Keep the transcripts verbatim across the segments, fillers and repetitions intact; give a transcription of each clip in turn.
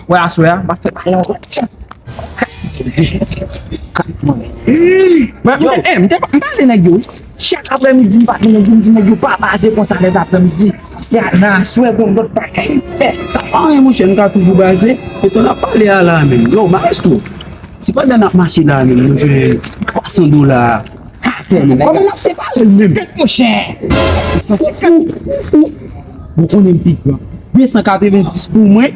Wè aswè a, m ap fè pale ankò. Mwen, m te, eh, m te, m pale nèg yo. Chak aprèmidi, m pale nèg yo, m di nèg yo pa baze konsa lèzaprèmidi. Se a, nan aswè, gon lòt bagay. Eh, sa pa anyen, monchè, m ka toujou baze. E tan n ap pale a la menm. Yo, maestro, si pandan n ap mache la menm, nou jwenn twa san dola, atè menm. Kòman n ap separe l menm? Kèt, monchè. Sa se fou. Ou konnen m pi gran. De san katrevenndis pou mwen.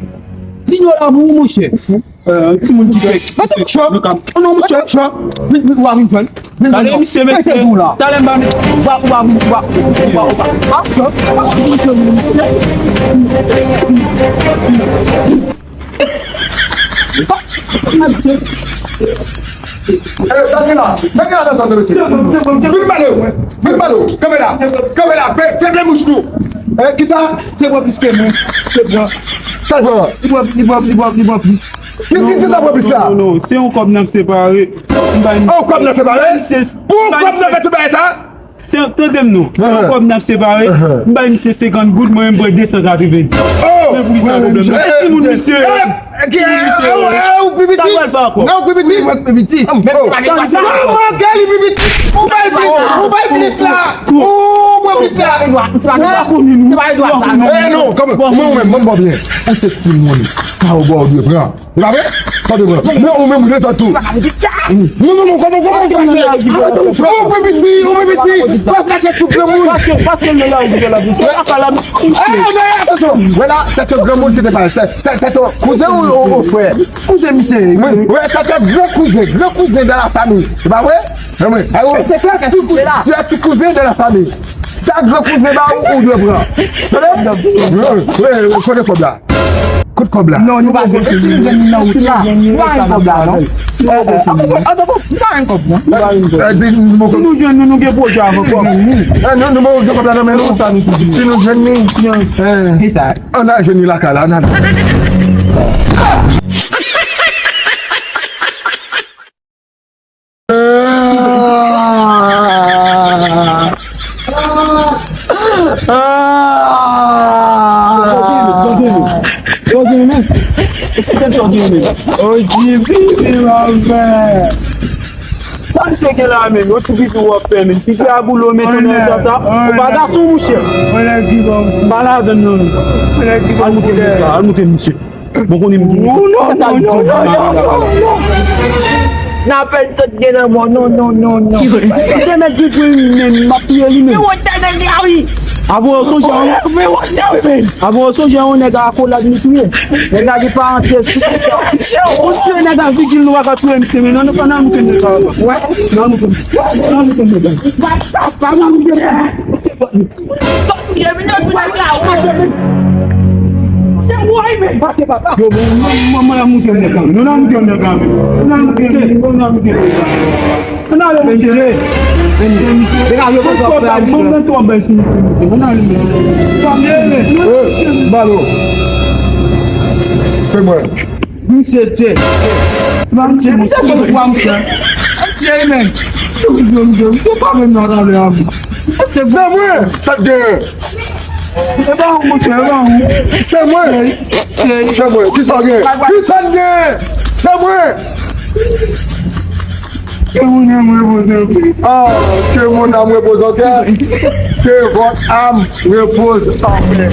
Di nou la pou ou, monchè. Ou fou. Euh, timoun ki fè. Mete mouchwa. Non, non, mouchwa. Vin, vin, ou pa vin jwenn. Vin jwenn. Talè misye mete. Talè m ba. Ou pa, ou pa vin, ou pa, ou pa, ou pa. Ah, non, ou pa vin jwenn misye. Eh, sa gen la, sa gen la nan zòn nan, mesye. Vin pale, vin pale. Kanpe la, kanpe la, fè, fèmen bouch nou. Eh, kisa? Se bwè plis ke mwen. Se bwè. Sa l bwè? Li bwè, li bwè, li bwè, li bwè plis. Ki, ki, kisa bwè plis la? Non, non, non, se yon kòb n ap separe. M bay misye. Oh, kòb n ap separe? Pou kòb n ap fè tout bagay sa? Se, tande m non. Se yon kòb n ap separe. M bay misye senkant goud, mwen menm m pran de san katrevenndis. Oh! Men pou kisa pwoblèm nan? Timoun misye. Ou pi piti? Sa pral fè ankò? Non, ou pi piti? Mwen pi piti. Menm si pa gen dwa sa. Kòman ke li pi piti? Ou bay plis, ou bay plis la. Ou pran plis la. Se pa gen dwa, se pa gen dwa. Se pa gen dwa sa. Eh non, kanmenm, mwen menm, mwen bon byen. Ou se timoun. Sa ou bon, ou dwe pran. Ou pa vre? Sa ou dwe pran. Men ou menm, ou dwe fè tou. Non, non, non, kòman, kòman ou fache? Ou pi piti, ou pi piti. Pa fache sou granmoun. Paske, paske lè la ou gen la, ou gen la. Eh, non, atansyon. Voilà, c'est un grand monde qui te parle. C'est, c'est, c'est ton cousin ou, ou, ou frère? Kouzen misye ye. Wi, wi, c'est un grand cousin, grand cousin dans la famille. Se pa vre? Wi, wi. Ah, wi. C'est un petit cousin dans la famille. Sa gran kouzen ba ou, ou dwe pran. Tande? Wi, wi, wi, kote kòb la? Kote kòb la? Non, nou pa jwenn. E si nou jwenn li nan wout la? Nou pa jwenn kòb la, non? Eh, eh, ah, bon, ah, bon, nou pa jwenn kòb, non? Eh, di nou bon kòb. Si nou jwenn nou, nou gen pwojè avè kòb. Eh, nou, nou bon gen kòb la nan men nou. Si nou jwenn li, eh, ann al jwenn li lakay la, ann al. Sa misye gen la menm, yon ti pipi w ap fè menm. Pipi a boule w mete nan eta sa. Ou pa gason, mouchè. Pale avè m non. Al moute misye. Bon, konnen m di nou. Non, non, non, non, non, non, non. N apèl sot gen nan mò. Non, non, non, non. Se nèg ki pran li menm, m ap touye li menm. Men wòt nèg la wi. Avan w sonje yon nèg, men wòt nèg wi menm. Avan w sonje yon nèg akolad li touye. Nèg la gen parantèz sou kont sa. Ou touye nèg la, vigil nou pa ka touye misye men non, nou pa nan moute nèg la. Wè, nan moute. Nan moute nèg la. Pa, pa, pa nan moute nèg la. Yo, bon, mwen, mwen, mwen, la moute nèg la. Nou la moute nèg la. Nou la moute nèg la. Nou la moute nèg la. Nou la moute nèg la. Degaje w, bon, bon, bon, bon, sou misye. Nou la moute. Eh, balo. Se mwen. Misye tye. Misye, misye, misye, misye, misye, misye, misye, pa menm nan talè a, mwen. Se mwen, sa k genyen. E pa ou, monchè, e pa ou. Se mwen. Se mwen. Kisa w genyen? Kisa w genyen? Se mwen. Que mon âme repose en paix. Ah, que mon âme repose en paix. Que votre âme repose en paix.